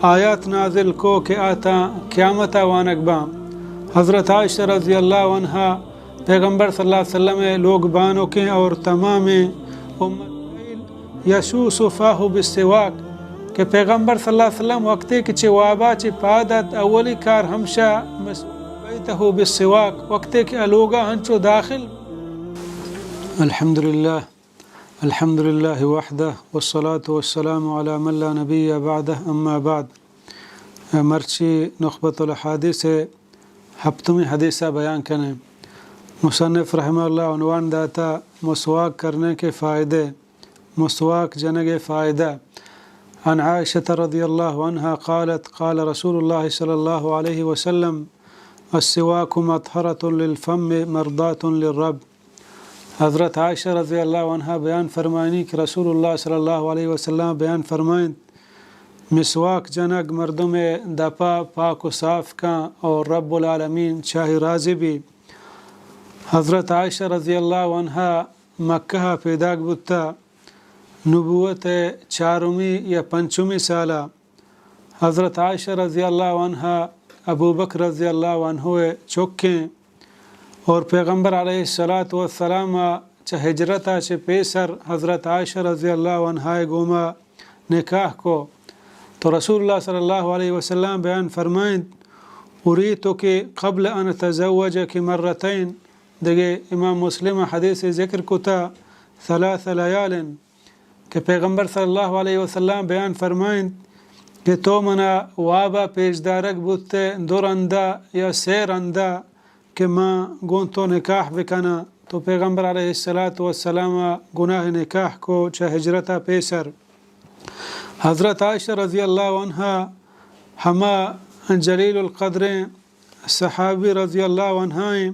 آیات نازل کو کہ آ تاں قیامت ءَ وانگ باں۔ حضرت عائشہ رضی اللہ عنہا پیغمبر صلی اللہ علیہ وسلم ءِ لوگ بانکیں اور تمامیں امت یشوس فاہ بالسواک، کہ پیغمبر صلی اللہ علیہ وسلم وقتے کہ چہ وابا چہ پاد ات، اولی کار ہمشہ مسواک، بیتہ بالسواک، وقتے کہ الوگا ہنچو داخل۔ الحمدللہ، الحمدللہ وحدہ، والصلاة والسلام علی من لا نبی بعدہ، اما بعد۔ مرچی نخبۃ الحادیث ءِ ہپتمی حدیث ءَ بیان کنیں۔ مصنف رحمہ اللہ عنوان داتا مسواک کرنے کے فائدے، مسواک جنگ ءِ فائدہ۔ عن عائشة رضی اللہ عنہا قالت، قال رسول اللہ صلی اللہ علیہ وسلم، السواک مطہرۃ للفم مرضاۃ للرب۔ حضرت عائشہ رضی اللہ عنہا بیان فرمائنی کہ رسول اللہ صلی اللہ علیہ وسلم بیان فرمائنت، مسواک جنگ مردم ءِ دپا پاک و صاف کن اور رب العالمین چاہی راضی بی۔ حضرت عائشہ رضی اللہ عنہا مکہ ءَ پیداک بوتا، نبوت ءِ چارمی یا پنچمی سالا۔ حضرت عائشہ رضی اللہ عنہا ابوبکر رضی اللہ عنہ ءِ چکیں اور پیغمبر علیہ الصلاۃ والسلام ءَ چہ ہجرت ءَ چہ پیسر حضرت عائشہ رضی اللہ عنہا ءِ گوما نکاح کو، تو رسول اللہ صلی اللہ علیہ وسلم بیان فرمائنت، اریتک قبل ان اتزوجک مرتین، دگہ امام مسلم ءَ حدیث ذکر کتا، ثلاث لیال، کہ پیغمبر صلی اللہ علیہ وسلم بیان فرمائنت کہ تو منا وابا پیش دارگ بوتے دو رندا یا سے رندا کہ ما گوں تو نکاح بکناں۔ تو پیغمبر علیہ الصلاۃ والسلام ءَ گناہ نکاح کو چہ ہجرت ءَ پیسر۔ حضرت عائشہ رضی اللہ عنہا ہما جلیل القدریں صحابی رضی اللہ عنہا ایں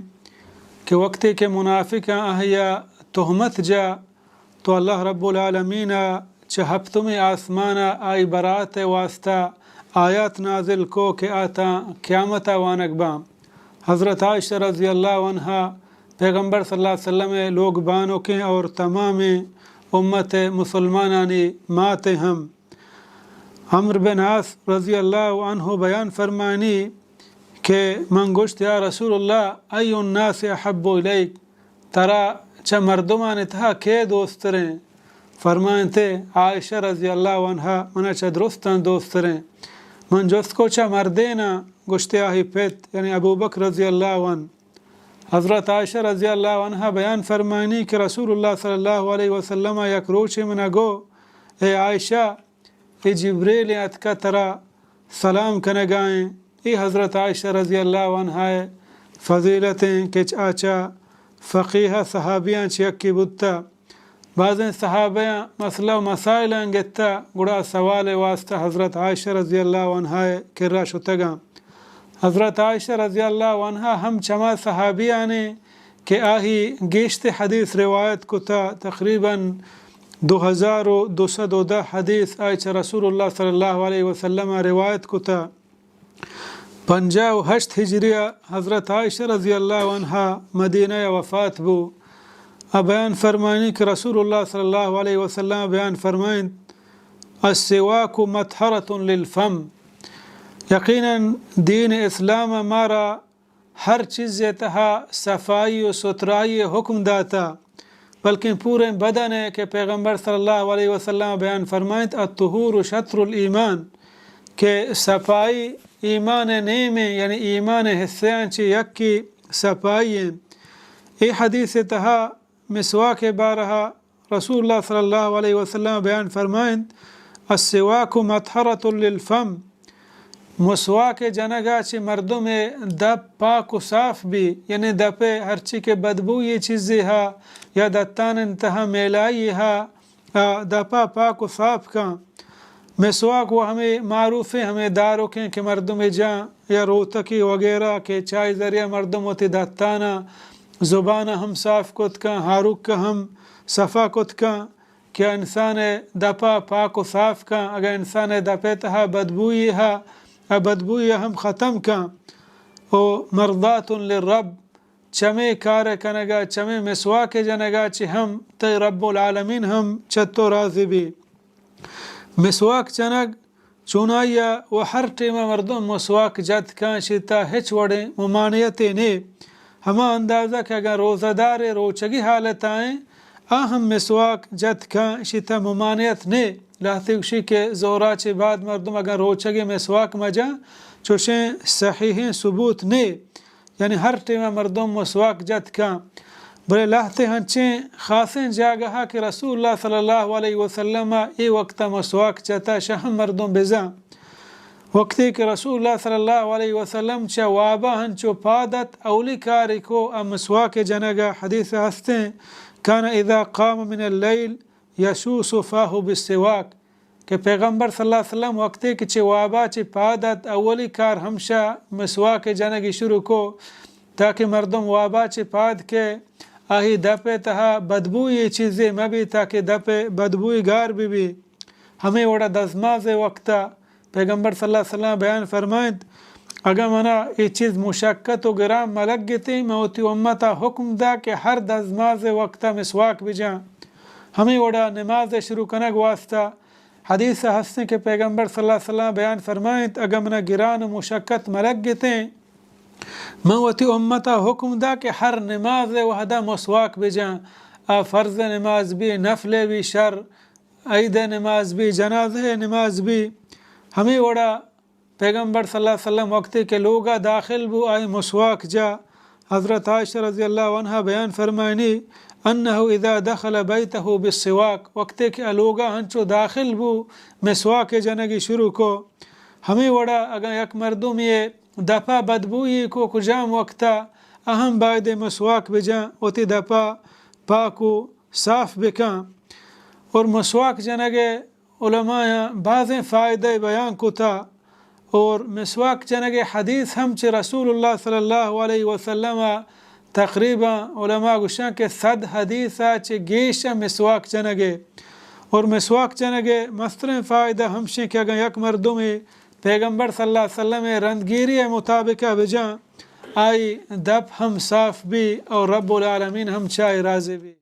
کہ وقتے کہ منافقاں آہیا تہمت جا، تو اللہ رب العالمین ءَ چہ ہپتمی آسمان ءَ آئی برات ءِ واسطہ آیات نازل کو کہ آ تاں قیامت ءَ وانگ باں۔ حضرت عائشہ رضی اللہ عنہا پیغمبر صلی اللہ علیہ وسلم ءِ لوگ بانکیں اور تمامیں امت مسلمانانی ماتیں ہم۔ عمرو بن عاص رضی اللہ عنہ بیان فرمانی کہ من گوشت، یا رسول اللہ، ای الناس احب الیک، ترا چہ مردمانی تہا کے دوستریں؟ فرمائنتے، عائشہ رضی اللہ عنہا منا چہ درستاں دوستریں۔ من جست کو، چہ مردیناں؟ گوشتے، آہی پت، یعنی ابوبکر رضی اللہ عنہ۔ حضرت عائشہ رضی اللہ عنہا بیان فرمانی کہ رسول اللہ صلی اللہ علیہ وسلم ءَ یک روچے منا گو، اے عائشہ، اے جبریل اتکا ترا سلام کنگائیں۔ اے حضرت عائشہ رضی اللہ عنہا ءِ فضیلتیں کہ آ چہ فقیہ صحابیاں چہ یکے بوتا۔ بازیں صحابیاں مسئلہ و مسائلاں گتا، گڑا سوال ءِ واسطہ حضرت عائشہ رضی اللہ عنہا ءِ کرا شتگاں۔ حضرت عائشہ رضی اللہ عنہا ہم چما صحابیانے کہ آہی گیشت حدیث روایت کتا، تقریباً دو ہزار و دو سد و دہ حدیث آئی چہ رسول اللہ صلی اللہ علیہ وسلم ءَ روایت کتا۔ پنجاہ و ہشت ہجری ءَ حضرت عائشہ رضی اللہ عنہا مدینہ ءَ وفات بو۔ آ بیان فرمانی کہ رسول اللہ صلی اللہ علیہ وسلم بیان فرمائنت، السواک مطہرۃ للفم، یقیناً دین اسلام ءَ مارا ہر چیزے تہا صفائی و سترائی حکم داتا، بلکن پوریں بدن ءَ کہ پیغمبر صلی اللہ علیہ وسلم بیان فرمائنت، الطہور شطر الایمان، کہ صفائی ایمان ءِ نیمیں، یعنی ایمان ءِ حصیاں چہ یکے صفائی ایں۔ اے حدیث ءِ تہا مسواک ءِ بارہا رسول اللہ صلی اللہ علیہ وسلم بیان فرمائنت، السواک مطہرۃ للفم، مسواک جنگا چہ مردم دپ پاک و صاف بی، یعنی دپ ہرچی کہ بدبوئی چیزے ہا یا دتان تہا میلائی ہا، آ دپا پاک و صاف کن۔ مسواک و ہمے معروفیں، ہمے دارکیں کہ مردم جان یا روتکی وغیرہ کہ چائی ذریعہ مردم وتی دتانا زبان ہم صاف کت کن، ہاروک ہم صفا کت کن کہ انسان دپا پاک و صاف کن۔ اگر انسان دپے تہا بدبوئی ہا، آ بدبوئی ہم ختم کن۔ و مرضات للرب، چمے کار کنگا، چمے مسواک جنگا چہ ہم تئی رب العالمین ہم چہ تو راضی بی۔ مسواک جنگ چونائیا و ہر ٹیما مردم مسواک جت کن، شی تہا ہچ وڑیں ممانعتے نے۔ ہما اندازہ کہ اگاں روزہ دارے روچگی حالتا ایں، آ ہم مسواک جت کن، شی تہا ممانعت نے۔ لہتے گوشی کہ زورا چہ بعد مردم اگاں روچگی مسواک مجن، چوشیں صحیحیں ثبوت نے۔ یعنی ہر ٹیما مردم مسواک جت کن۔ بلے لہتے ہنچیں خاصیں جاگہا کہ رسول اللہ صلی اللہ علیہ وسلم اے وقتا مسواک جتا، شہ ہم مردم بزاں۔ وقتے کہ رسول اللہ صلی اللہ علیہ وسلم چہ وابا ہنچو پاد ات، اولی کاری کو آ مسواک جنگا۔ حدیث ہستیں، کان اذا قام من اللیل یشوس فاہ بالسواک، کہ پیغمبر صلی اللہ علیہ وسلم وقتے کہ چہ وابا چہ پاد ات، اولی کار ہمشا مسواک جنگی شروع کو، تاکہ مردم وابا چہ پاد کہ آہی دپ تہا بدبوئی چیزے مبی، تاکہ دپ بدبوئی گار ببی۔ ہمے وڑا دزماز وقتا پیغمبر صلی اللہ علیہ وسلم بیان فرمائنت، اگاں منا اے چیز مشقت و گران ملگتیں، من وتی امتا حکم دا کہ ہر دزماز وقتا مسواک بجاں۔ ہمے وڑا نماز شروع کنگ واسطہ حدیث ہستیں کہ پیغمبر صلی اللہ علیہ وسلم بیان فرمائنت، اگاں منا گران و مشقت ملگتیں، من وتی امتا حکم دا کہ ہر نماز وہدا مسواک بجاں، آ فرض نماز بی، نفلے بی شر، عید نماز بی، جنازہ نماز بی۔ ہمے وڑا پیغمبر صلی اللہ علیہ وسلم وقتے کہ لوگا داخل بو، آئی مسواک جا۔ حضرت عائشہ رضی اللہ عنہا بیان فرمائنی، انہ اذا دخل بیتہ بالسواک، وقتے کہ آ لوگا ہنچو داخل بو، مسواک جنگی شروع کو۔ ہمے وڑا اگاں یک مردمے دپا بدبوئی کو کجام وقتا، آ ہم باید مسواک بجاں، وتی دپا پاک و صاف بکاں۔ اور مسواک جنگ علماء بازیں فائدہ بیان کتا، اور مسواک جنگ حدیث ہم چہ رسول اللہ صلی اللہ علیہ وسلم تقریباً علماء گوشاں کہ صد حدیث چہ گیش مسواک جنگ۔ اور مسواک جنگ مستریں فائدہ ہمشیں کہ اگاں یک مردمے پیغمبر صلی اللہ علیہ وسلم رندگیری مطابق بجاں، آئی دپ ہم صاف بی اور رب العالمین ہم چائی راضی بی۔